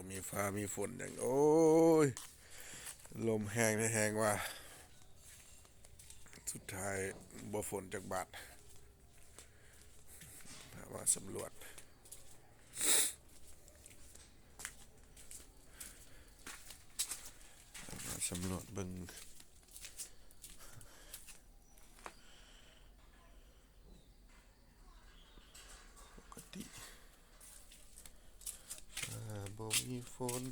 ມີຟ້າມີຝົນຫຍັງ ໂອ້ຍ ລົມແຮງແທ້ແຮງວ່າ ສຸດທ້າຍບໍ່ຝົນຈັກບາດ. ມາສຳຫຼວດ ມາສຳຫຼວດເບິ່ງ ປົກກະຕິ ອ່າ ບໍ່ມີຝົນ.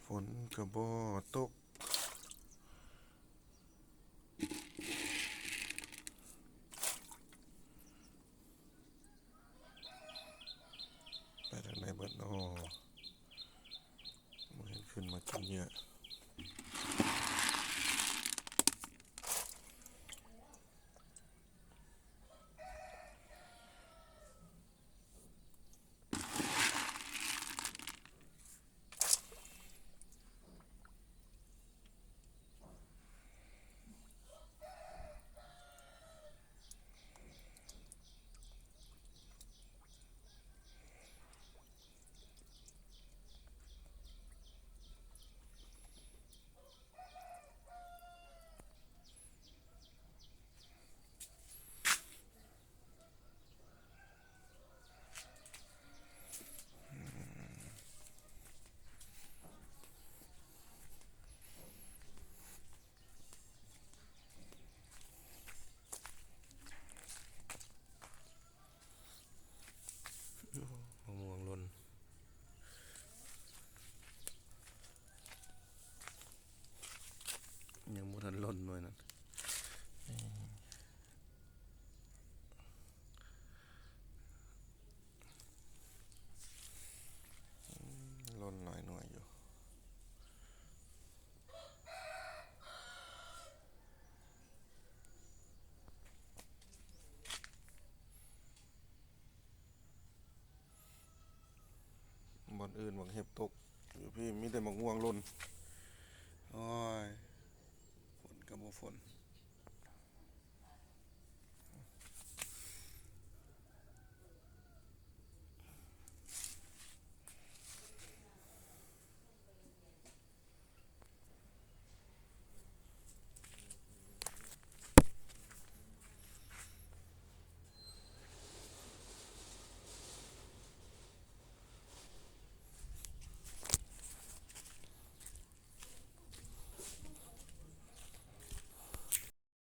ຝົນກະບໍ່ຕົກ ໄປທາງໃດເບິດເນາະ ບໍ່ເຫັນຂຶ້ນມາກິນເຫຍື່ອ. ໂອ້ ມະມ່ວງຫຼົ່ນ ຍັງບໍ່ທັນຫຼົ່ນໜ່ວຍນັ້ນ ຫຼົ່ນຫຼາຍໜ່ວຍຢູ່. ບ່ອນອື່ນບັກເຫັບຕົກ ຢູ່ພີ້ມີແຕ່ໝາກມ່ວງຫຼົ່ນ. ໂອ້ຍ ຝົນກະບໍ່ຝົນ.